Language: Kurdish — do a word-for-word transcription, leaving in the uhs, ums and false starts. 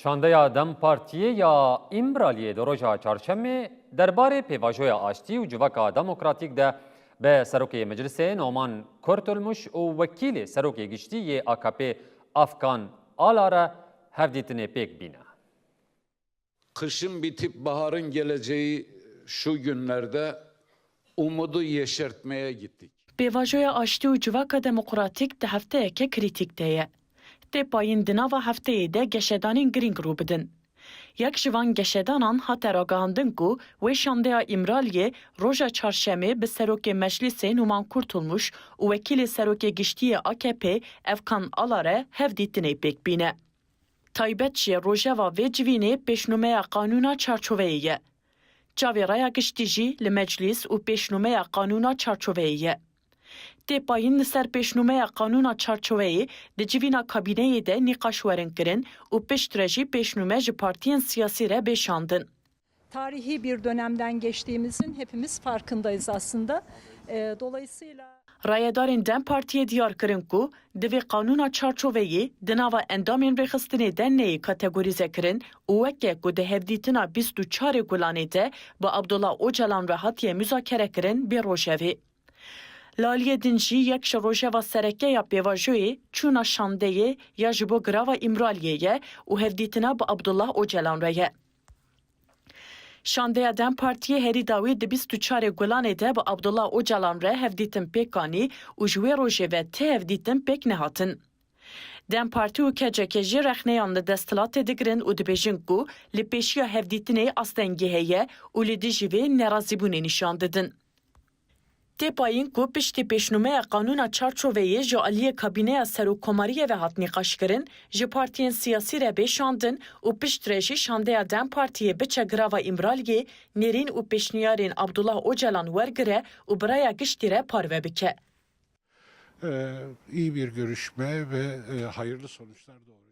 Şandeya DEM Partiyê ya Îmraliyê di roja çarşemê derbarê pêvajoya aştî û civaka demokratîk de bi Serokê Meclisê Noman Kurtulmuş û Wekîlê Serokê Giştî yê A K P'ê Afgan Ala re hevdîtinê pêk bîne. Kışın bitip baharın geleceği şu günlerde umudu yeşertmeye gittik. Pêvajoya aştî û civaka demokratîk di hefteyeke krîtîk de ye. Tê payîn di nava hefteyê de geşedanên girîng rû bidin. Yek ji van geşedanan hate ragihandin ku wê şandeya Îmraliyê roja çarşemê bi Serokê Meclîsê Numan Kurtulmuş û Wekîlê Serokê Giştî yê A K P'ê Efkan Ala re hevdîtinê pêk bîne. Taybet jî rojeva vê civînê pêşnûmeya qanûna çarçoveyê ye. Çavê raya giştî jî li meclîs û pêşnûmeya qanûna çarçoveyê ye. Tê payîn li ser pêşnûmeya qanûna çarçoveyê di civîna kabîneyê de nîqaş werin kirin û piştre jî pêşnûme ji partiyên siyasî re bê şandin. Tarihi bir dönemden geçtiğimizin hepimiz farkındayız aslında. E, dolayısıyla Rayedarên DEM Partiyê diyar kirin ku divê qanûna çarçoveyê di nava endamên rêxistinê de neyê kategorîzekirin û weke ku di hevdîtina bîst û çarê Gulanê de bi Abdullah Ocalan re hatiye muzakerekirin bê rojevê. Li aliyê din jî yek ji rojeva sereke ya pêvajoyê çûna şandeyê ya ji bo girava Îmraliyê ye û hevdîtina bi Abdullah Ocalan re ye. Şandeya DEM Partiyê herî dawî di bîst û çarê Gulanê de bi Abdullah Ocalan re hevdîtin pêk anî û ji wê rojê ve ti hevdîtin pêk nehatin. DEM Partî û K C K jî rexneyan li desthilatê digirin û dibêjin ku li pêşiya hevdîtinê astengî heye û li dijî vê nerazîbûnê nîşan didin. Tê payîn ku piştî pêşnûmeya qanûna çarçoveyê ji aliyê kabîneya serokkomariyê ve hat nîqaşkirin, ji partiyên siyasî re bê şandin û piştre jî şandeya DEM Partiyê biçe girava Îmraliyê, nêrîn û pêşniyarên Abdullah Ocalan wergire û bi raya giştî re parve bike. E, iyi bir görüşme ve e, hayırlı sonuçlar doğuracak.